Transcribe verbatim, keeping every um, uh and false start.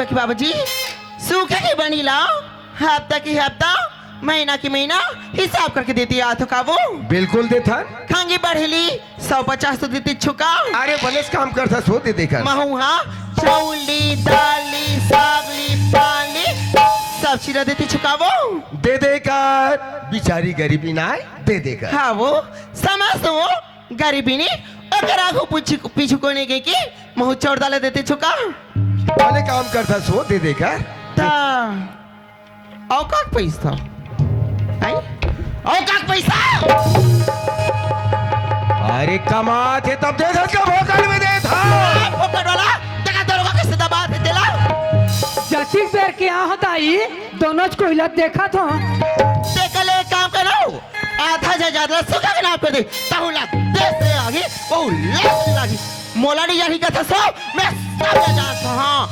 कि बाबूजी, सूखे के बनी ला, हफ्ता की हफ्ता, महीना की महीना हिसाब करके देती आत हो का वो? बिल्कुल देथन। खंगी बढ़ेली, सौ पचास तो देती छुका। अरे बनेच काम करथस वो दे देकर। महू हा चाउर ली, दाल ली, साग ली, पान ली, सब चीज देती छुका वो। दे देकर। बिचारी गरीबी नाय, दे देकर। हाँ वो, समझ वो गरीबी नी, ओकर आगू पीछू, पीछू कोने के की महू चौर दाल देती छुका। बने काम करथस वो दे देकर। ता औकात पैसा। आई? औकात पैसा। अरे कमात हे तब दे दे, का भोकल में देत हा। भोकल वाला, देखा दरोगा कैसे दबात हे तेला। जतिक बेर के आ होता ही, दोनों च कोइला देखत हो। देखले एक काम करो, आधा जा ज्यादा सुखा के नाम कर दे, ताहू ला देश से आगे, वो लाश लागी। मोला नहीं जानी कथा सो, मैं सब ले जात हूँ, हाँ।